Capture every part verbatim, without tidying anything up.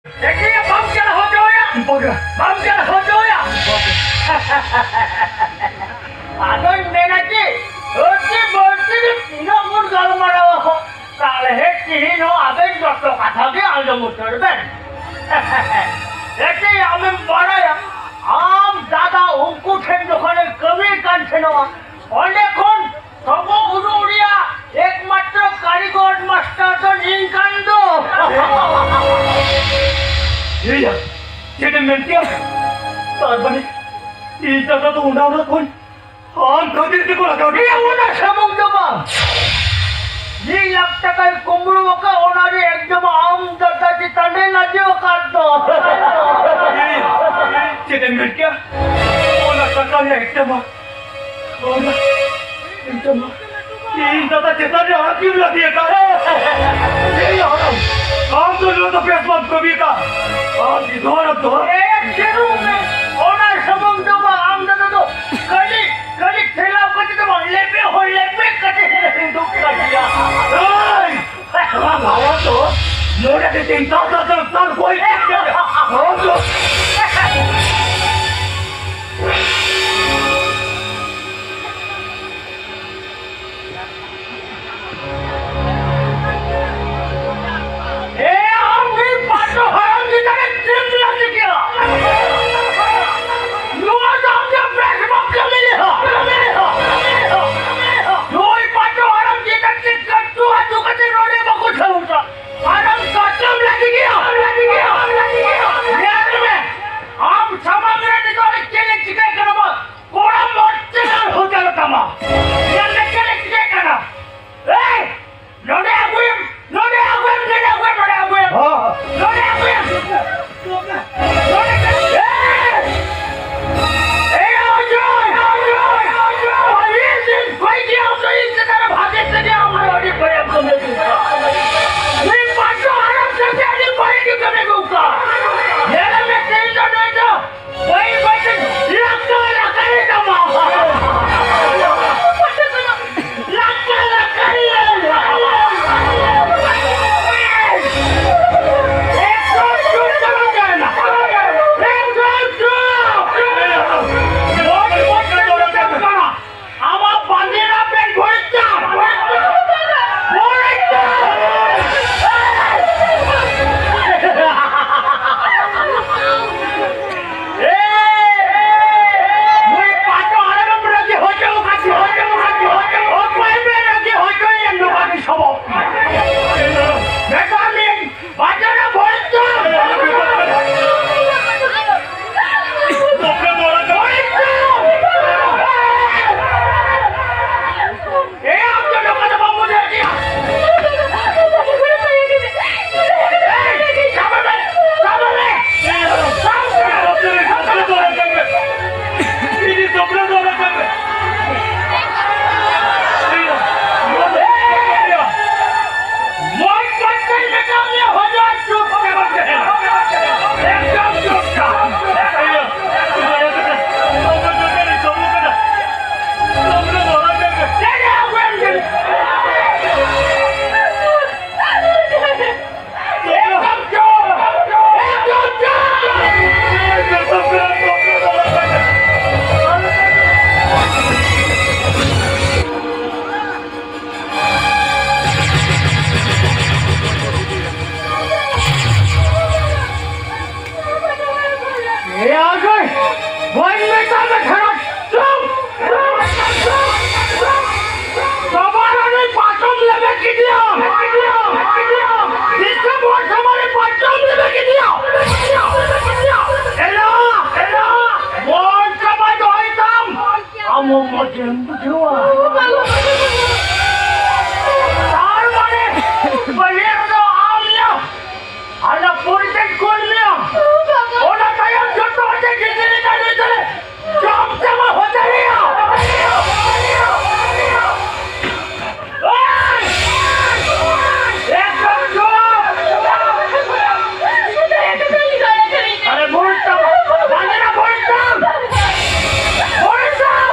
ᱮᱠᱮ ᱵᱟᱢ ᱪᱟᱞᱟᱣ ᱦᱚᱪᱚᱭᱟ? ᱵᱟᱝᱟ᱾ ᱵᱟᱢ ᱪᱟᱞᱟᱣ ᱦᱚᱪᱚᱭᱟ? ᱵᱟᱝᱟ᱾ ᱟᱫᱚᱧ ᱢᱮᱱᱟ ᱪᱮᱫ, ᱟᱹᱰᱤ ᱵᱟᱹᱲᱛᱤ ᱨᱮ ᱛᱤᱱᱟᱹᱜ ᱵᱚᱱ ᱜᱟᱞᱢᱟᱨᱟᱣᱟ ᱦᱚᱸ, ᱛᱟᱦᱞᱮ ᱛᱤᱦᱤᱧ ᱦᱚᱸ ᱟᱵᱮᱱ ᱡᱚᱛᱚ ᱠᱟᱛᱷᱟ ᱜᱮ ᱟᱸᱡᱚᱢ ᱩᱛᱟᱹᱨ ᱵᱮᱱ᱾ ᱮᱠᱮ ᱟᱢᱮᱢ ᱵᱟᱲᱟᱭᱟ, ᱟᱢ ᱫᱟᱫᱟ ᱩᱱᱠᱩ ᱴᱷᱮᱱ ᱡᱚᱠᱷᱚᱱᱮ ᱠᱟᱹᱢᱤ ᱠᱟᱱ ᱛᱟᱦᱮᱱᱚᱜᱼᱟ, ᱚᱸᱰᱮ ᱠᱷᱚᱱ ᱥᱚᱵᱚ ᱩᱫᱩᱜ ᱨᱮᱭᱟᱜ ᱮᱠᱢᱟᱛᱨᱚ ᱠᱟᱹᱨᱤᱜᱚᱨ ᱢᱟᱥᱴᱟᱨ ᱫᱚ ᱤᱧ ᱠᱟᱱ ᱫᱚ᱾ ᱮᱭᱟ, ᱪᱮᱫ ᱮᱢ ᱢᱮᱱ ᱠᱮᱭᱟ? ᱛᱟᱨ ᱢᱟᱱᱮ, ᱤᱧ ᱫᱟᱫᱟ ᱫᱚ ᱚᱱᱟ ᱚᱲᱟᱜ ᱠᱷᱚᱱ ᱟᱢ ᱠᱷᱟᱹᱛᱤᱨ ᱛᱮᱠᱚ ᱞᱟᱜᱟᱣ ᱠᱮᱫ ᱮᱭᱟ, ᱚᱱᱟ ᱥᱩᱢᱩᱝ ᱫᱚ ᱵᱟᱝ᱾ ᱢᱤᱫ ᱞᱟᱠᱷ ᱴᱟᱠᱟᱭ ᱠᱩᱢᱵᱽᱲᱩ ᱟᱠᱟᱫ, ᱚᱱᱟ ᱨᱮ ᱮᱠᱫᱚᱢ ᱟᱢ ᱫᱟᱫᱟ ᱪᱮᱛᱟᱱ ᱨᱮ ᱞᱟᱫᱮ ᱟᱠᱟᱫ ᱫᱚ᱾ ᱮᱭ, ᱪᱮᱫ ᱮᱢ ᱢᱮᱱ ᱠᱮᱭᱟ? ᱚᱱᱟ ᱴᱟᱠᱟ ᱨᱮᱭᱟᱜ ᱮᱠᱫᱚᱢ ᱚᱱᱟ, ᱤᱧ ᱫᱟᱫᱟ ᱪᱮᱛᱟᱱ ᱨᱮ ᱟᱲᱟᱜ ᱠᱤᱢ ᱞᱟᱫᱮ ᱟᱠᱟᱫ? ᱮᱭ ᱦᱟᱲᱟᱢ, ᱟᱢ ᱫᱚ ᱱᱚᱣᱟ ᱫᱚ ᱵᱮᱥ ᱵᱟᱢ ᱠᱟᱹᱢᱤ ᱟᱠᱟᱫ᱾ ᱟᱢ ᱵᱤᱫᱷᱚᱣᱟ ᱫᱚ ᱮ, ᱪᱮᱫ ᱦᱚᱸ ᱵᱟᱝ᱾ ᱚᱱᱟ ᱥᱩᱢᱩᱝ ᱫᱚ ᱵᱟᱝ, ᱟᱢ ᱫᱟᱫᱟ ᱫᱚ ᱠᱷᱟᱹᱞᱤ, ᱠᱷᱟᱹᱞᱤ ᱴᱷᱮᱞᱟᱣ ᱠᱟᱛᱮ ᱫᱚ ᱵᱟᱝ, ᱞᱮᱵᱮ ᱦᱚᱸ ᱞᱮᱵᱮ ᱠᱟᱛᱮ ᱩᱰᱩᱠ ᱠᱮᱫᱮᱭᱟ᱾ ᱮᱭ! ᱱᱚᱣᱟ ᱵᱷᱟᱨᱚᱛ ᱫᱚ ᱱᱚᱰᱮ ᱜᱮ ᱪᱤᱱᱛᱟ ᱫᱚᱨᱠᱟᱨ ᱦᱩᱭ ᱠᱟᱱᱟ᱾ ᱱᱚᱣᱟ ᱫᱚ ᱮ, ᱟᱢ ᱢᱤᱫ ᱯᱟᱸᱰᱩ ᱦᱟᱲᱟᱢ ᱪᱮᱛᱟᱱ ᱨᱮ ᱪᱮᱫ ᱞᱟᱹᱠᱛᱤ ᱠᱟᱱᱟ? ᱱᱚᱣᱟ ᱫᱚ ᱟᱢ ᱫᱚ ᱵᱮᱥ ᱵᱟᱢ ᱠᱟᱹᱢᱤ ᱞᱮᱫᱟ᱾ ᱱᱩᱭ ᱯᱟᱸᱰᱩ ᱦᱟᱲᱟᱢ ᱪᱮᱛᱟᱱ ᱨᱮ ᱠᱟᱹᱴᱩ ᱟᱹᱪᱩ ᱠᱟᱛᱮ ᱨᱚᱲ ᱮ ᱵᱟᱠᱚ ᱴᱷᱟᱹᱣᱠᱟ᱾ ᱟᱨ ᱟᱢ ᱠᱟᱴᱟᱢ ᱞᱟᱹᱜᱤᱫ ᱜᱮᱭᱟ, ᱞᱟᱹᱜᱤᱫ ᱜᱮᱭᱟ, ᱞᱟᱹᱜᱤᱫ ᱜᱮᱭᱟ᱾ ᱧᱮᱞ ᱢᱮ, ᱟᱢ ᱥᱟᱢᱟᱝ ᱨᱮ ᱱᱤᱛᱚᱜ ᱨᱮ ᱪᱮᱫ ᱮ ᱪᱤᱠᱟᱹᱜ ᱠᱟᱱᱟ ᱵᱟᱝ? ᱠᱚᱲᱟ ᱢᱚᱡᱽ ᱛᱮ ᱟᱨ ᱦᱚᱡᱟᱞ ᱛᱟᱢᱟ᱾ ᱧᱮᱞ ᱢᱮ ᱪᱮᱫ ᱮ ᱪᱤᱠᱟᱹᱜ ᱠᱟᱱᱟ᱾ ᱮᱭ! ᱱᱚᱰᱮ ᱟᱹᱜᱩᱭᱮᱢ, ᱱᱚᱰᱮ ᱟᱹᱜᱩᱭᱮᱢ, ᱱᱚᱰᱮ ᱟᱹᱜᱩᱭᱮᱢ, ᱱᱚᱰᱮ ᱟᱹᱜᱩᱭᱮᱢ᱾ ᱦᱚᱸ᱾ ᱱᱚᱰᱮ ᱟᱹᱜᱩᱭᱮᱢ᱾ ᱱᱚᱰᱮ ᱟᱹᱜᱩᱭᱮᱢ᱾ ᱮᱭ! ᱮᱭ, ᱚᱡᱚᱭ, ᱚᱡᱚᱭ, ᱚᱡᱚᱭ᱾ ᱯᱟᱹᱦᱤᱞ ᱫᱤᱱ ᱠᱷᱚᱱ ᱜᱮ ᱟᱢ ᱫᱚ ᱤᱧ ᱪᱮᱛᱟᱱ ᱨᱮ ᱵᱷᱟᱜᱮ ᱛᱮᱜᱮ ᱟᱢ ᱟᱹᱰᱤ ᱵᱟᱹᱲᱤᱡ ᱮᱢ ᱠᱟᱹᱢᱤ ᱟᱹᱜᱩ ᱠᱟᱜᱼᱟ᱾ ᱢᱤᱫ ᱯᱟᱸᱪ ᱥᱚ ᱦᱟᱨᱟᱢ ᱡᱟᱫᱟ ᱟᱹᱰᱤ ᱵᱟᱹᱲᱤᱡ ᱮ ᱠᱟᱹᱢᱤ ᱟᱹᱜᱩ ᱠᱟᱜᱼᱟ᱾ ᱧᱮᱞ ᱢᱮ ᱛᱮᱦᱮᱧ ᱫᱚ ᱱᱩᱭ ᱫᱚ ᱵᱟᱹᱭ ᱵᱟᱹᱭ ᱛᱮ ᱞᱟᱠᱟ ᱞᱟᱠᱟ ᱨᱮ ᱪᱟᱵᱟ᱾ ᱞᱟᱠᱟ ᱞᱟᱠᱟ ᱨᱮ᱾ ᱠᱚᱞ ᱞᱮᱭᱟ᱾ ᱚᱱᱟ ᱛᱟᱭᱚᱢ ᱡᱚᱛᱚ ᱦᱚᱲ ᱜᱮ ᱜᱤᱫᱽᱨᱟᱹ ᱞᱮᱠᱟ ᱱᱩᱭ ᱫᱚᱞᱮ ᱡᱚᱢ ᱪᱟᱵᱟ ᱦᱚᱪᱚᱭᱮᱭᱟ᱾ ᱮᱠᱫᱚᱢ ᱡᱚᱢ! ᱟᱨᱮ ᱵᱷᱩᱞ ᱛᱟᱢ, ᱵᱟᱝ ᱮᱱᱟ ᱵᱷᱩᱞ ᱛᱟᱢ! ᱵᱷᱩᱞ ᱛᱟᱢ!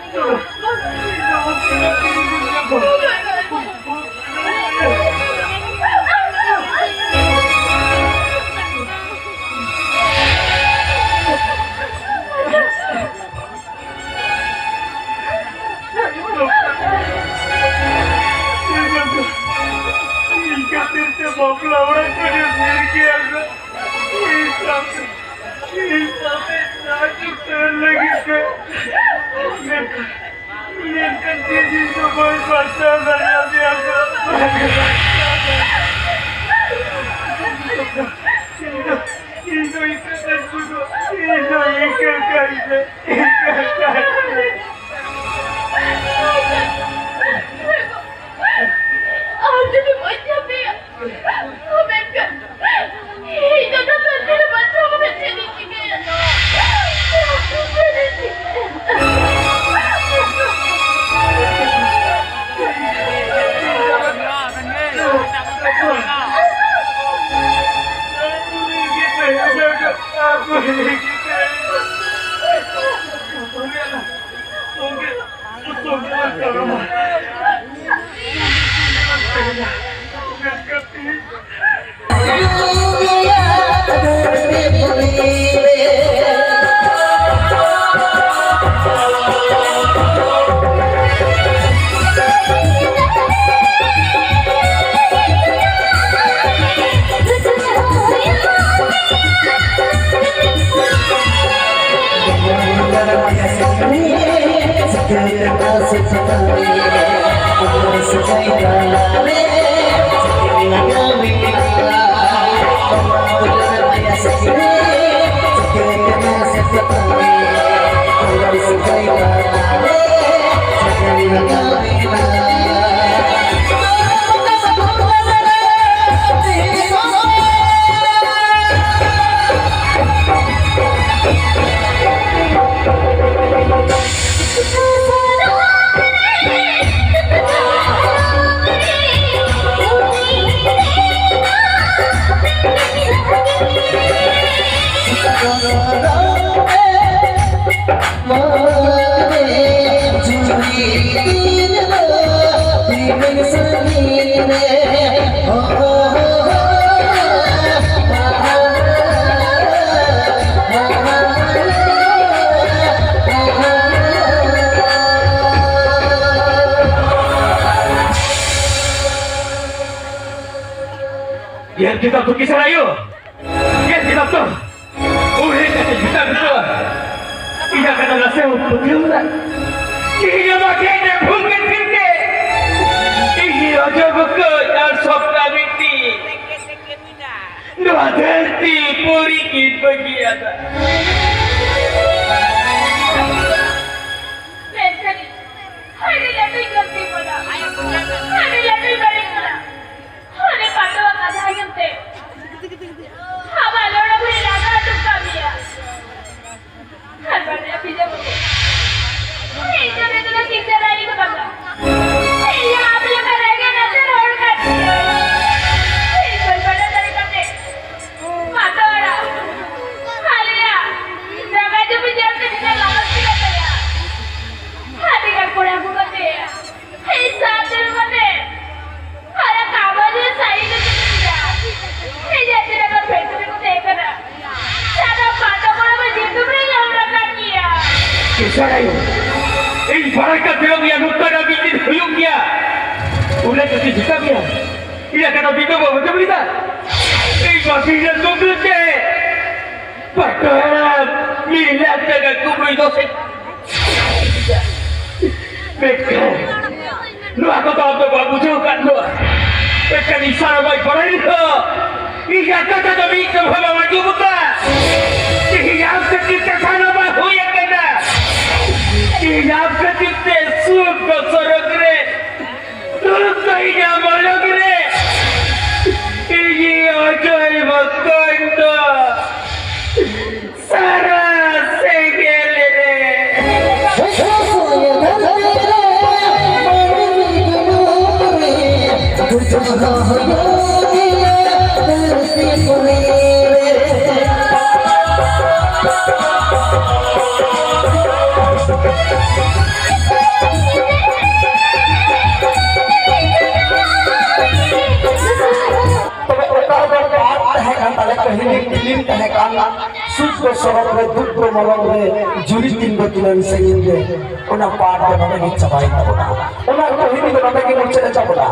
ᱤᱧ ᱠᱷᱟᱹᱛᱤᱨ ᱛᱮ ᱵᱟᱯᱞᱟ ᱚᱲᱟᱜ ᱠᱷᱚᱱᱮ ᱵᱷᱮᱲ ᱠᱮᱫ ᱫᱚ᱾ ᱤᱧ ᱥᱟᱶᱛᱮ, ᱤᱧ ᱥᱟᱶᱛᱮ ᱡᱟᱦᱟᱸ ᱪᱤᱠᱟᱹ ᱞᱟᱹᱜᱤᱫ ᱛᱮ᱾ ᱢᱮᱱᱠᱷᱟᱱ, ᱢᱮᱱᱠᱷᱟᱱ ᱛᱤᱥ ᱤᱧ ᱫᱚ ᱵᱟᱹᱧ ᱵᱟᱧᱪᱟᱣ ᱫᱟᱲᱮᱭᱟᱫᱮᱭᱟ ᱜᱚ᱾ ᱤᱧ ᱫᱚ, ᱤᱧ ᱫᱚ ᱤᱠᱟᱹ ᱠᱟᱹᱧ ᱜᱚ, ᱤᱧ ᱫᱚ ᱤᱠᱟᱹ ᱠᱟᱹᱧ ᱜᱚ᱾ ᱟᱨ ᱡᱩᱫᱤ ᱵᱟᱹᱧ ᱧᱟᱢᱮᱭᱟ, ᱢᱮᱱᱠᱷᱟᱱ ᱤᱧ ᱫᱚ ᱱᱚᱣᱟ ᱫᱷᱟᱹᱨᱛᱤ ᱨᱮ ᱵᱟᱧᱪᱟᱣ ᱠᱟᱛᱮ ᱪᱮᱫ ᱤᱧ ᱪᱤᱠᱟᱹᱭᱟ? ᱪᱮᱫ ᱤᱧ ᱪᱤᱠᱟᱹᱭᱟ? ᱪᱮᱫᱟᱜ ᱫᱚ ᱠᱤᱥᱟᱹᱬ ᱟᱭᱳ? ᱪᱮᱫ ᱪᱮᱫᱟᱜ ᱫᱚ? ᱩᱱᱤ ᱠᱟᱹᱴᱤᱡ ᱵᱷᱤᱛᱟᱹᱨ ᱵᱷᱤᱛᱟᱹᱨ ᱤᱧᱟᱹᱜ ᱠᱟᱛᱷᱟ ᱱᱟᱥᱮ ᱦᱚᱸ ᱯᱟᱹᱛᱭᱟᱹᱣ ᱮᱫᱟ᱾ ᱛᱮᱦᱮᱧ ᱟᱢᱟᱜ ᱴᱷᱮᱱ ᱨᱮ ᱵᱷᱩᱞ ᱜᱮ ᱛᱷᱤᱨ ᱠᱮᱫ᱾ ᱤᱧ ᱚᱡᱚᱜ ᱠᱟᱹᱡ ᱟᱨ ᱥᱚᱯᱱᱟ ᱢᱤᱫᱴᱤᱡ᱾ ᱱᱚᱣᱟ ᱫᱷᱟᱹᱨᱛᱤ ᱯᱩᱨᱤ ᱠᱤᱱ ᱵᱟᱹᱜᱤᱭᱟᱫᱟ᱾ ᱢᱮᱱᱠᱷᱟᱱ ᱟᱹᱰᱤ ᱞᱟᱹᱴᱩ ᱜᱟᱹᱞᱛᱤ ᱠᱟᱫᱟ᱾ ᱟᱹᱰᱤ ᱞᱟᱹᱴᱩ ᱵᱟᱹᱲᱤᱡ ᱠᱟᱫᱟ᱾ ᱩᱱᱤ ᱯᱟᱹᱴᱷᱩᱣᱟᱹ ᱠᱟᱛᱷᱟ ᱟᱸᱡᱚᱢ ᱛᱮ ᱟᱢᱟᱜ ᱞᱚᱲᱚ ᱦᱚᱸᱭ ᱞᱟᱜᱟ ᱦᱚᱴᱚ ᱠᱟᱜ ᱢᱮᱭᱟ᱾ ᱟᱨ ᱵᱟᱨᱭᱟ ᱯᱤᱫᱟᱹ ᱵᱟᱹᱵᱩ, ᱤᱧ ᱫᱚ ᱱᱤᱛᱚᱜ ᱫᱚ ᱪᱤᱱᱛᱟᱹ ᱨᱮ ᱟᱹᱰᱤ ᱠᱚ ᱵᱟᱝᱟ᱾ ᱤᱧ ᱦᱚᱸ ᱟᱯᱮ ᱞᱮᱠᱟ ᱨᱮᱸᱜᱮᱡ ᱱᱟᱪᱟᱨ ᱦᱚᱲ ᱠᱟᱱ ᱜᱤᱭᱟᱹᱧ᱾ ᱤᱧ ᱵᱟᱹᱧ ᱵᱟᱰᱟᱭ ᱫᱟᱲᱮ ᱠᱟᱛᱮ ᱢᱟᱛᱚ ᱚᱲᱟᱜ ᱟᱞᱮᱭᱟᱜ ᱡᱟᱭᱜᱟ ᱡᱚᱢᱤ ᱧᱮᱞ ᱛᱮ ᱱᱤᱱᱟᱹᱜ ᱞᱟᱞᱚᱪ ᱠᱮᱫᱟ ᱯᱮᱭᱟ᱾ ᱟᱹᱰᱤ ᱜᱟᱱ ᱠᱚᱲᱟ ᱟᱹᱜᱩ ᱠᱟᱛᱮ ᱤᱧ ᱥᱟᱶ ᱛᱮ ᱠᱟᱛᱮ ᱟᱨ ᱠᱟᱜᱚᱡᱽ ᱨᱮ ᱥᱟᱭᱤᱱ ᱦᱚᱪᱚ ᱠᱮᱫᱟ᱾ ᱱᱤᱡᱮ ᱛᱤᱱᱟᱹᱜ ᱜᱟᱱ ᱯᱷᱮᱠᱴᱨᱤ ᱠᱚ ᱛᱟᱦᱮᱸ ᱠᱟᱱᱟ, ᱥᱟᱱᱟᱢ ᱯᱟᱛᱟ ᱠᱚᱨᱮ ᱵᱚ ᱡᱤᱛᱩ ᱨᱮ ᱞᱟᱹᱣᱲᱟ ᱠᱟᱱ ᱜᱮᱭᱟ᱾ ᱠᱮᱥᱟᱨ ᱟᱭᱳ, ᱤᱧ ᱵᱟᱲᱟᱭ ᱠᱟᱛᱮ ᱦᱚᱸ ᱜᱮᱭᱟ ᱱᱚᱝᱠᱟᱱᱟᱜ ᱢᱤᱫ ᱫᱤᱱ ᱦᱩᱭᱩᱜ ᱜᱮᱭᱟ᱾ ᱩᱱᱤ ᱡᱩᱫᱤ ᱡᱤᱛᱟᱹ ᱜᱮᱭᱟ, ᱤᱧᱟᱹᱜ ᱠᱟᱛᱷᱟ ᱵᱤᱱ ᱫᱚ ᱵᱟᱵᱚ ᱡᱚᱢ ᱞᱮᱫᱟ᱾ ᱤᱧ ᱢᱟ ᱵᱤᱱᱟᱹ ᱠᱩᱠᱞᱤ ᱛᱮ ᱯᱟᱴᱚᱭᱟᱲᱟ ᱢᱤᱫ ᱞᱟᱠᱷ ᱴᱟᱠᱟ ᱠᱩᱢᱵᱽᱲᱩᱭ ᱫᱚ ᱥᱮ ᱢᱮᱱᱠᱷᱟᱱ ᱱᱚᱣᱟ ᱠᱚᱫᱚ ᱟᱢ ᱫᱚ ᱵᱟᱢ ᱵᱩᱡᱷᱟᱹᱣ ᱟᱠᱟᱫ ᱱᱚᱣᱟ᱾ ᱢᱮᱱᱠᱷᱟᱱ ᱤᱥᱟᱨᱟ ᱵᱟᱭ ᱵᱟᱲᱟᱭ ᱨᱮᱦᱚᱸ, ᱤᱧᱟᱜ ᱠᱟᱛᱷᱟ ᱫᱚ ᱢᱤᱫ ᱫᱚ ᱵᱟᱢ ᱟᱸᱡᱚᱢ ᱟᱠᱟᱫ᱾ ᱛᱮᱦᱮᱧ ᱟᱢ ᱠᱷᱟᱹᱛᱤᱨ ᱛᱮ ᱥᱟᱱᱟᱢᱟᱜ ᱦᱩᱭ ᱟᱠᱟᱱᱟ᱾ ᱛᱮᱦᱮᱧ ᱟᱢ ᱠᱷᱟᱹᱛᱤᱨ ᱛᱮ ᱥᱩᱠ ᱫᱚ ᱥᱚᱨᱚᱜᱽ ᱨᱮ, ᱫᱩᱠ ᱫᱚ ᱤᱧᱟᱜ ᱢᱚᱞᱚᱝ ᱨᱮ᱾ ᱤᱧᱤᱡ ᱚᱡᱚᱭ ᱢᱚᱠᱚᱧ ᱫᱚ ᱥᱟᱨᱟ ᱥᱮᱸᱜᱮᱞ ᱨᱮ᱾ ᱛᱚᱵᱮ ᱚᱠᱟ ᱨᱮᱫᱚ ᱯᱟᱴ ᱛᱟᱦᱮᱸ ᱠᱟᱱ ᱛᱟᱞᱮ, ᱠᱟᱹᱦᱱᱤ ᱯᱷᱤᱞᱢ ᱛᱟᱦᱮᱸ ᱠᱟᱱ, ᱥᱩᱠ ᱫᱚ ᱥᱚᱨᱚᱜᱽ ᱨᱮ, ᱫᱩᱠ ᱫᱚ ᱢᱚᱞᱚᱝ ᱨᱮ, ᱡᱩᱨᱤ ᱛᱤᱧ ᱫᱚ ᱛᱤᱱᱟᱹᱝ ᱥᱟᱺᱜᱤᱧ ᱨᱮ, ᱚᱱᱟ ᱯᱟᱴ ᱫᱚ ᱱᱚᱰᱮ ᱜᱮ ᱪᱟᱵᱟᱭᱮᱱ ᱛᱟᱵᱚᱱᱟ᱾ ᱚᱱᱟ ᱠᱟᱹᱦᱱᱤ ᱫᱚ ᱱᱚᱰᱮ ᱜᱮ ᱢᱩᱪᱟᱹᱫ ᱮᱱ ᱛᱟᱵᱚᱱᱟ᱾